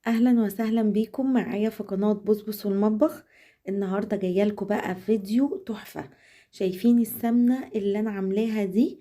اهلا وسهلا بيكم معايا في قناة بصبص والمطبخ. النهاردة جاية لكم بقى فيديو تحفة. شايفين السمنة اللي انا عاملاها دي؟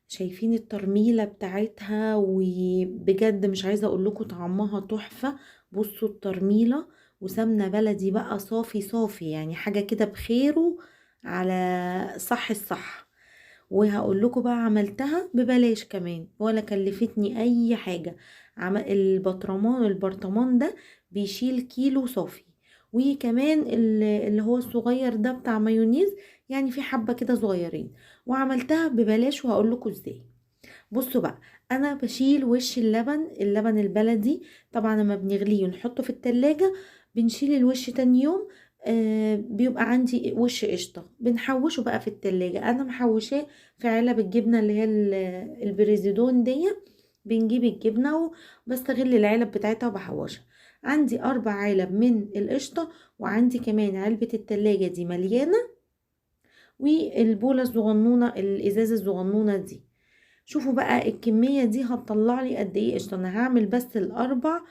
شايفين الترميلة بتاعتها؟ وبجد مش عايزة اقول لكم طعمها تحفة. بصوا الترميلة وسمنة بلدي بقى صافي صافي، يعني حاجة كده بخيره على صح الصح. وهقول لكم بقى عملتها ببلاش كمان، ولا كلفتني اي حاجة. البرطمان ده بيشيل كيلو صافي، وكمان اللي هو الصغير ده بتاع مايونيز، يعني في حبة كده صغيرين. وعملتها ببلاش وهقول لكم ازاي. بصوا بقى، انا بشيل وش اللبن، اللبن البلدي طبعا لما بنغليه ونحطه في التلاجة بنشيل الوش تاني يوم، بيبقى عندي وش قشطة، بنحوشه بقى في التلاجة. انا محوشاه في علب الجبنة اللي هي البريزيدون دي، بنجيب الجبنة وبستغل العلب بتاعتها وبحوشها. عندي 4 علب من القشطة، وعندي كمان علبة التلاجة دي مليانة، والبولة الصغنونة الإزازة الصغنونة دي. شوفوا بقى الكمية دي هتطلع لي قد ايه قشطة. انا هعمل بس الاربع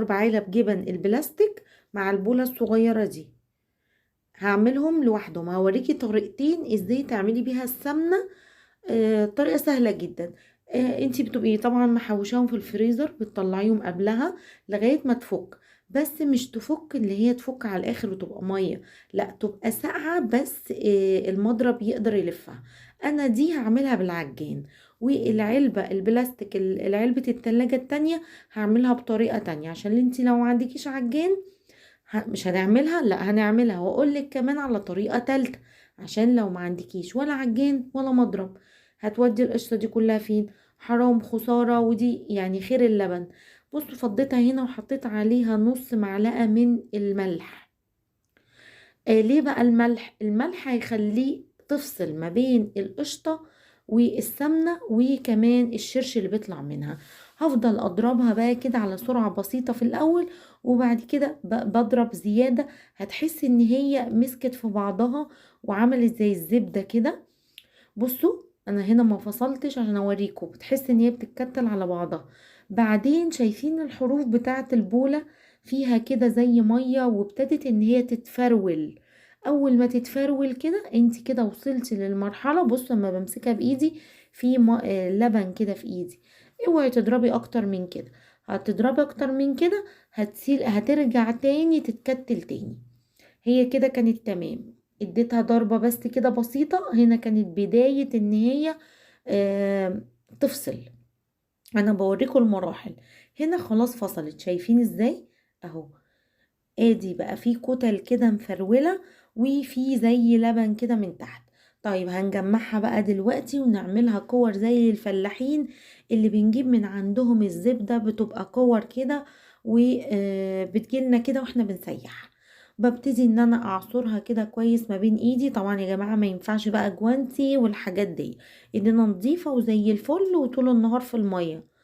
علب جبن البلاستيك مع البولة الصغيرة دي، هعملهم لوحدهم. هوريكي طريقتين ازاي تعملي بيها السمنة، طريقة سهلة جدا. انتي بتبقي طبعا محوشاهم في الفريزر، بتطلعيهم قبلها لغاية ما تفك، بس مش تفك اللي هي تفك على الاخر وتبقى مية، لا تبقى ساقعة بس، المضرب يقدر يلفها. انا دي هعملها بالعجان، والعلبة البلاستيك العلبة التلاجة التانية هعملها بطريقة تانية، عشان انتي لو ما عندكيش عجان مش هنعملها، لا هنعملها. واقول لك كمان على طريقة تالتة، عشان لو ما عندكيش ولا عجان ولا مضرب هتودي القشطة دي كلها فين؟ حرام، خسارة، ودي يعني خير اللبن. بصوا فضيتها هنا وحطيت عليها نص معلقة من الملح. ليه بقى الملح؟ الملح هيخليه تفصل ما بين القشطة والسمنة وكمان الشرش اللي بيطلع منها. هفضل اضربها بقى كده على سرعة بسيطة في الاول، وبعد كده بضرب زيادة. هتحس ان هي مسكت في بعضها وعملت زي الزبدة كده. بصوا انا هنا ما فصلتش عشان اوريكم، بتحس ان هي بتتكتل على بعضها. بعدين شايفين الحروف بتاعة البولة فيها كده زي مية، وابتدت ان هي تتفرول. اول ما تتفرول كده انت كده وصلتي للمرحلة. بصوا لما بمسكها بايدي في لبن كده في ايدي. اوعي تضربي اكتر من كده، هتضربي اكتر من كده هترجع تاني تتكتل تاني. هي كده كانت تمام، اديتها ضربة بس كده بسيطة. هنا كانت بداية ان هي تفصل. انا بوريكم المراحل. هنا خلاص فصلت، شايفين ازاي؟ اهو ادي بقى في كتل كده مفرولة وفي زي لبن كده من تحت. طيب هنجمعها بقى دلوقتي ونعملها كور زي الفلاحين اللي بنجيب من عندهم الزبدة، بتبقى كور كده وبتجيلنا كده واحنا بنسيحها. ببتدي ان انا اعصرها كده كويس ما بين ايدي. طبعا يا جماعة ما ينفعش بقى جوانتي والحاجات دي، ايدينا نظيفة وزي الفل وطول النهار في المية.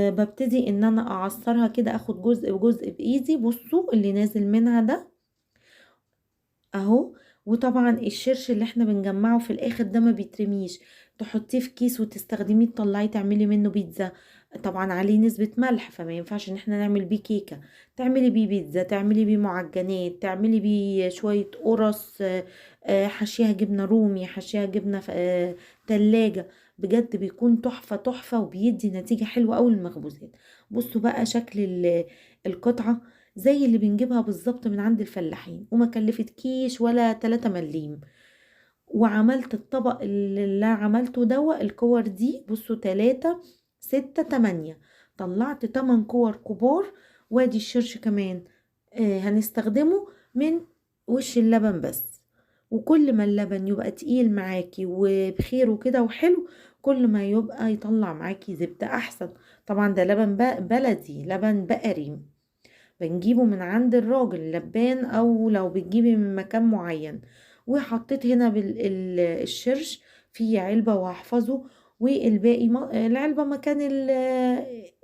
ببتدي ان انا اعصرها كده، اخد جزء بجزء بايدي. بصوا اللي نازل منها ده اهو. وطبعا الشرش اللي احنا بنجمعه في الاخر ده ما بيترميش، تحطيه في كيس وتستخدميه تطلعيه تعملي منه بيتزا. طبعا عليه نسبة ملح فما ينفعش ان احنا نعمل بيه كيكة، تعملي بيه بيتزا، تعملي بيه معجنات، تعملي بيه شوية قرص، حشيها جبنة رومي، حشيها جبنة تلاجة. بجد بيكون تحفة تحفة وبيدي نتيجة حلوة أوي للمخبوزات. بصوا بقى شكل القطعة زي اللي بنجيبها بالظبط من عند الفلاحين، وما كلفتكيش ولا 3 مليم. وعملت الطبق اللي عملته دوا الكور دي، بصوا 3 6 8، طلعت 8 كور كبار. وادي الشرش كمان، هنستخدمه من وش اللبن بس. وكل ما اللبن يبقى تقيل معاكي وبخيره كده وحلو، كل ما يبقى يطلع معاكي زبدة احسن. طبعا ده لبن بلدي، لبن بقري بنجيبه من عند الراجل لبان، او لو بتجيبي من مكان معين. وحطيت هنا الشرش في علبة وهحفظه، والباقي العلبة مكان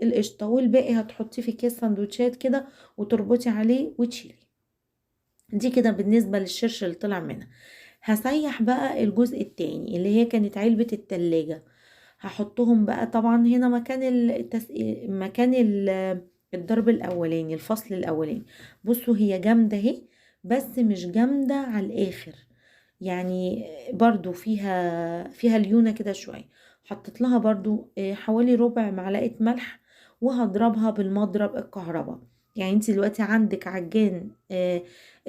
القشطة، والباقي هتحطيه في كيس سندوتشات كده وتربطي عليه وتشيلي. دي كده بالنسبة للشرش اللي طلع منها. هسيح بقى الجزء التاني اللي هي كانت علبة التلاجة. هحطهم بقى طبعا هنا مكان الضرب الاولاني، الفصل الاولاني. بصوا هي جامدة اهي، بس مش جامدة على الاخر، يعني برضو فيها ليونة كده شوية. حطيت لها برضو حوالي ربع معلقة ملح، وهضربها بالمضرب الكهرباء. يعني انت دلوقتي عندك عجان،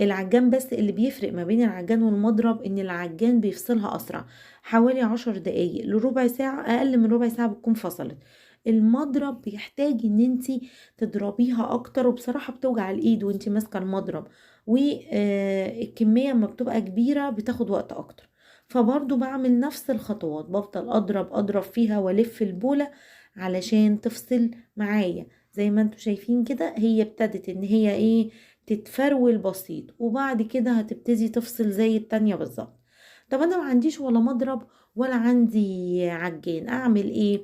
العجان بس اللي بيفرق ما بين العجان والمضرب ان العجان بيفصلها اسرع، حوالي 10 دقايق لربع ساعة، اقل من ربع ساعة بتكون فصلت. المضرب بيحتاج ان انت تضربيها اكتر، وبصراحة بتوجع الايد وانت ماسكة المضرب، والكمية ما بتبقى كبيرة بتاخد وقت اكتر. فبرضو بعمل نفس الخطوات، بفضل اضرب فيها والف البولة علشان تفصل معايا. زي ما انتوا شايفين كده هي ابتدت ان هي تتفرول بسيط، وبعد كده هتبتدي تفصل زي التانية بالظبط. طب انا ما عنديش ولا مضرب ولا عندي عجان، اعمل ايه؟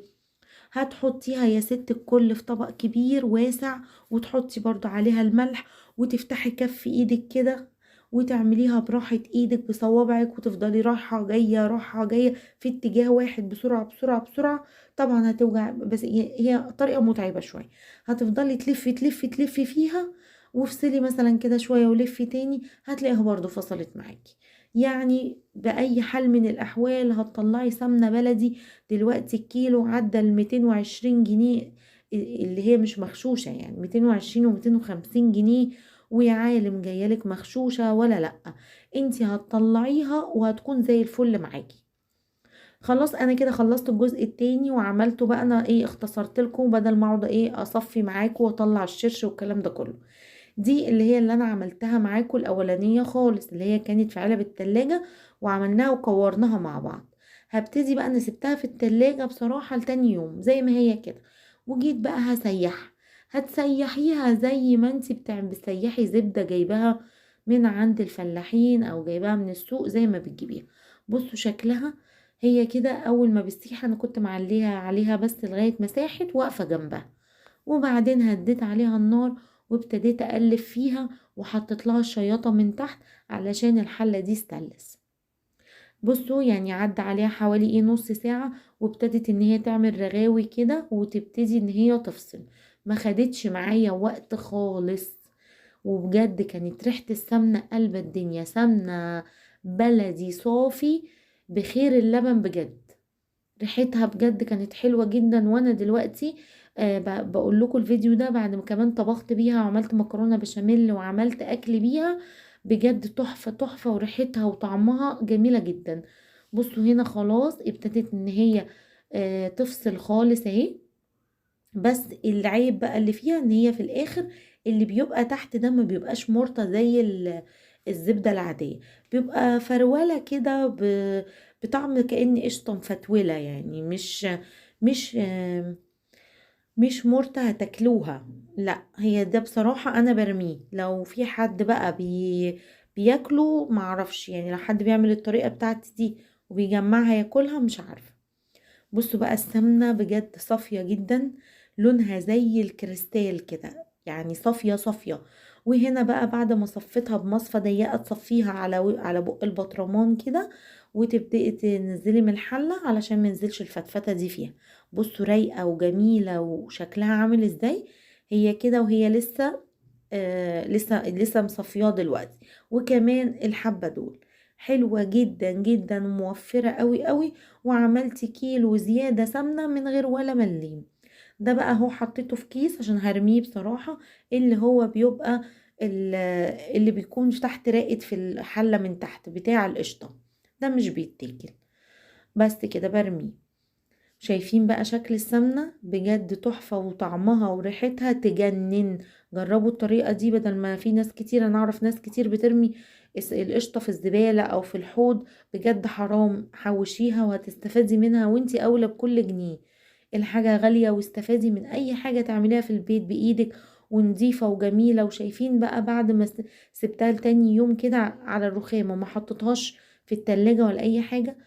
هتحطيها يا ست الكل في طبق كبير واسع، وتحطي برضو عليها الملح، وتفتحي كف ايدك كده وتعمليها براحة ايدك بصوابعك، وتفضلي رايحة جاية رايحة جاية في اتجاه واحد بسرعة بسرعة بسرعة. طبعا هتوجع، بس هي طريقة متعبة شوية. هتفضلي تلفي تلفي تلفي فيها، وافصلي مثلا كده شوية ولفي تاني، هتلاقيها برضو فصلت معاكي. يعني بأي حال من الأحوال هتطلعي سمنة بلدي. دلوقتي الكيلو عدى ال 220 جنيه اللي هي مش مغشوشة، يعني ميتين وعشرين وميتين وخمسين جنيه، ويا عالم جايالك مغشوشة ولا لأ. انتي هتطلعيها وهتكون زي الفل معاكي. خلاص انا كده خلصت الجزء التاني وعملته بقى، انا اختصرت لكم بدل ما اقعد اصفي معاكم واطلع الشرش والكلام ده كله. دي اللي هي اللي انا عملتها معاكم الاولانيه خالص، اللي هي كانت في علب التلاجة وعملناها وكورناها مع بعض. هبتدي بقى، انا سبتها في التلاجة بصراحة لتاني يوم زي ما هي كده، وجيت بقى هسيحها. هتسيحيها زي ما انتي بتسيحي زبدة جايباها من عند الفلاحين او جايباها من السوق زي ما بتجيبيها. بصوا شكلها هي كده اول ما بتسيح، انا كنت معليها عليها بس لغاية ما ساحت واقفة جنبها، وبعدين هديت عليها النار وابتديت اقلب فيها، وحطيت لها الشياطة من تحت علشان الحلة دي استلس. بصوا عدى عليها حوالي نص ساعة، وابتدت ان هي تعمل رغاوي كده وتبتدي ان هي تفصل. ما خدتش معايا وقت خالص، وبجد كانت ريحة السمنة قلب الدنيا، سمنة بلدي صافي بخير اللبن بجد، ريحتها بجد كانت حلوة جدا. وانا دلوقتي بقول لكم الفيديو ده بعد ما كمان طبخت بيها وعملت مكرونة بشاميل وعملت اكل بيها، بجد تحفة تحفة، وريحتها وطعمها جميلة جدا. بصوا هنا خلاص ابتدت ان هي تفصل خالص اهي. بس العيب بقى اللي فيها ان هي في الاخر اللي بيبقى تحت ده ما بيبقاش مرطة زي الزبدة العادية، بيبقى فرولة كده بطعم كأن قشطة مفتولة، يعني مش مرطة هتاكلوها، لا هي ده بصراحة انا برميه. لو في حد بقى بياكله معرفش، لو حد بيعمل الطريقة بتاعتي دي وبيجمعها ياكلها مش عارفة. بصوا بقى السمنة بجد صافية جدا، لونها زي الكريستال كده، يعني صافية صافية. وهنا بقى بعد ما صفيتها بمصفى ضيقة تصفيها على بق البطرمان كده، وتبدأي تنزلي من الحلة علشان ما ينزلش الفتفتة دي فيها. بصوا رايقة وجميلة وشكلها عامل ازاي هي كده، وهي لسه مصفياه دلوقتي. وكمان الحبة دول حلوة جدا جدا وموفرة قوي قوي، وعملتي كيلو زيادة سمنة من غير ولا مليم. ده بقى هو حطيته في كيس عشان هرميه بصراحة، اللي هو بيبقى اللي بيكون تحت راقد في الحلة من تحت بتاع القشطة، ده مش بيتاكل، بس كده برميه. شايفين بقى شكل السمنة بجد تحفة، وطعمها وريحتها تجنن. جربوا الطريقة دي بدل ما في ناس كتير، انا اعرف ناس كتير بترمي القشطة في الزبالة او في الحوض، بجد حرام. حوشيها وهتستفادي منها، وانتي اولى بكل جنيه. الحاجة غالية واستفادي من اي حاجة تعمليها في البيت بايدك، ونظيفة وجميلة. وشايفين بقى بعد ما سبتها لتاني يوم كده على الرخامة، ما حطيتهاش في التلاجة ولا اي حاجة،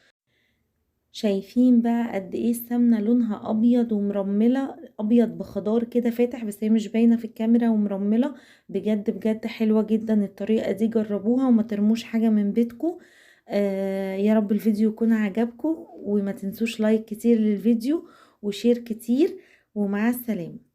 شايفين بقى قد ايه السمنة لونها ابيض ومرملة، ابيض بخضار كده فاتح، بس هي مش باينة في الكاميرا، ومرملة بجد بجد حلوة جدا الطريقة دي. جربوها وما ترموش حاجة من بيتكم. يا رب الفيديو يكون عجبكم، وما تنسوش like كتير للفيديو و share كتير، ومع السلامة.